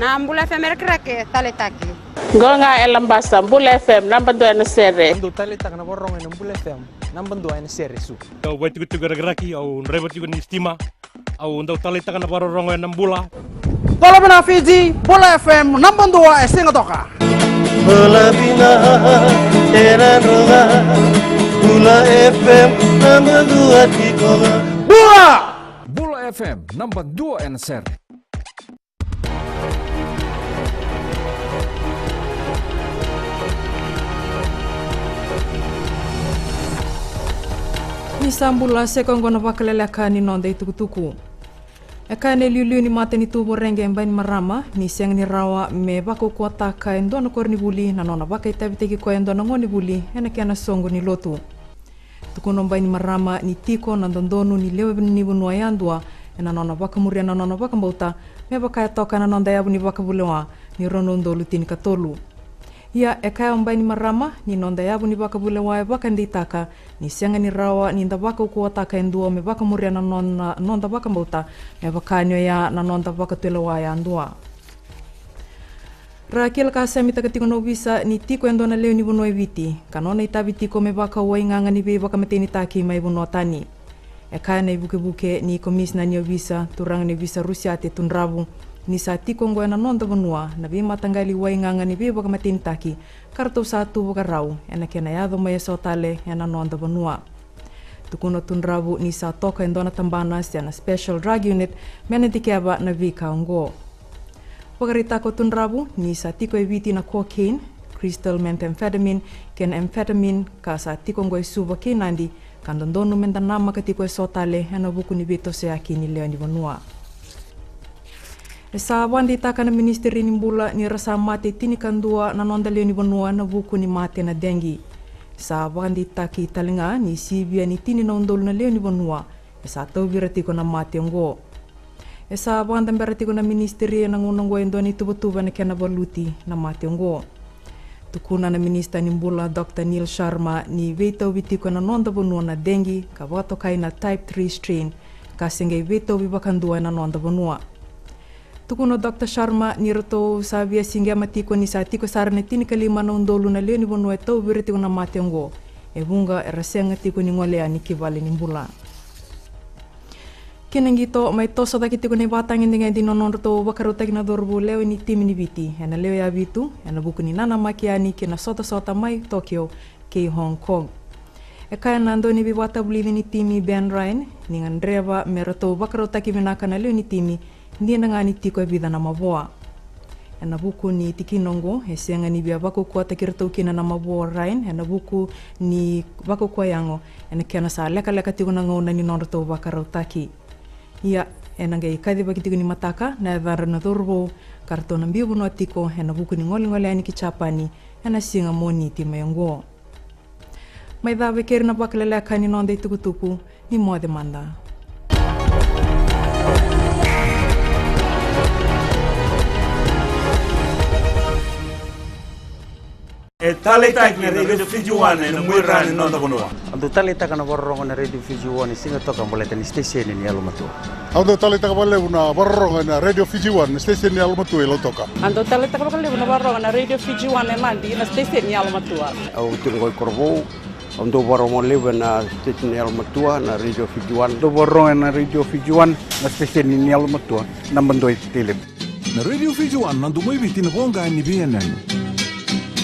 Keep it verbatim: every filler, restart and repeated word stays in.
Na Bula F M e Rakiraki, taleitaki. Qo ga e Labasa, Bula F M, naba dua ena sere. Au dau taleitaka na vakarorogo ena Bula F M, naba dua ena sere, Su. Au vaitikotiko e Rakiraki, au draiva tiko ni sitima. Au dau taleitaka na vakarorogo ena Bula. Bula vinaka Fiji, Bula F M, naba dua e Sigatoka. Bula vinaka e Nadroga, Bula F M, naba dua tiko ga. Bula! Bula F M, naba dua ena sere. Ni sa bula, se koya oqo na vakaleleka ni noda itukutuku. E kaya na iliuliu ni matanitu Voreqe e Bainimarama ni sega ni rawa me vakaukauwataka e dua na koronivuli na nona vakaitavitaki koya e dua na gonevuli ena kena soqo ni lotu. Tukuna o Bainimarama ni tiko na dodonu ni lewe ni vanua yadua ena nona vakamuria na nona vakabauta, me vaka e toka ena noda yavu ni vakavulewa ni rua na udolu tinikatolu. Ia e kaya o Bainimarama ni noda yavu ni vakavulewa e vakadeitaka ni sega ni rawa ni da vakaukauwataka e dua me vakamuria na nona, noda vakabauta, me vaka ni oya na noda vakatulewa yadua. Ra kila ka samitaka tiko na ovisa ni tiko e dua na lewe ni vanua e Viti ka nona itavi tiko me vakawaigaga ni veivakamatenitaki mai vanua tani. E kaya na ivukevuke ni komisina ni ovisa, turaga ni ovisa Rusiate Tudravu, ni sa tiko oqo ena noda vanua na veimataqali waigaga ni veivakamatenitaki ka ratou sa tu vakarau ena kena yaco mai eso tale ena noda vanua. Tukuna o Tudravu ni sa toka e dua na tabana se na special drug unit me na dikeva na veika oqo. Vakaraitaka o Tudravu ni sa tiko e Viti na cocaine, crystal methamphetamine kei na amphetamine ka sa tiko oqo e Suva kei Nadi, ka dodonu me da namaka tiko eso tale ena vuku ni veitosoyaki ni lewe ni vanua. E sa vakadeitaka na Ministry ni Bula ni ra sa mate tinikadua na noda lewe ni vanua ena vuku ni mate na dengue. Sa vakadeitaki tale ga ni sivia ni tini na udolu na lewe ni vanua e sa tauvi ira tiko na mate oqo. E sa vakadabera tiko na ministry ena gauna oqo e dua na ituvatuva ena kena valuti na mate oqo. Tukuna na Minisita ni Bula, Doctor Neil Sharma, ni veitauvi tiko ena noda vanua na dengue ka vakatokai na type three strain, ka se qai veitauvi vakadua ena noda vanua. Tukuna o Doctor Sharma ni ratou sa via siqema tiko ni sa tiko sara na tinikalima na udolu na lewe ni vanua e tauvi ira tiko na mate oqo, e vuqa era sega tiko ni gole yani ki vale ni bula. Kina qito, mai toso cake tiko na ivakatagedegede ni nodratou vakarautaki na cauravou lewe ni timi ni Viti ena lewe ya vitu ena vuku ni nanamaki yani ki na sotasota mai Tokyo kei Hong Kong. E kaya na dauniveivakatavulici ni timi, Ben Ryan, ni gadreva me ratou vakarautaki vinaka na lewe ni timi, dina ga ni tiko e vica na mavoa. Ena vuku ni tikina oqo, e sega ni via vakaukauwataki iratou kina na mavoa o Ryan ena vuku ni vakaukauwa yago, ena kena sa lekaleka tiko na gauna ni nodratou vakarautaki. Ia, ena qai kacivaki tiko ni mataka na yacadra na cauravou ka ratou na biu vanua tiko ena vuku ni golegole yani ki Japani ena siga Moniti mai oqo. Mai cava e keri na vakaleleka ni noda itukutuku, ni moce mada. E taleitaki na Radio Fiji One ena muaira ni noda vanua. Au dau taleitaka na vakarorogo na Radio Fiji One e Sigatoka baleta ni siteseni ni yalomatua. Au dau taleitaka vakalevu na vakarorogo ena Radio Fiji One, na siteseni ni yalomatua i Lautoka. Au dau taleitaka vakalevu na vakarorogo na Radio Fiji One e Nadi, na siteseni ni yalomatua. Au tiko qo i Korovou. Au dau vakarorogo levu ena siteseni ni yalomatua na Radio Fiji One. Dau vakarorogo ena Radio Fiji One, na siteseni ni yalomatua naba dua e Tailevu. Na Radio Fiji One, na domo i Viti, na voqa ni veiyanuyanu.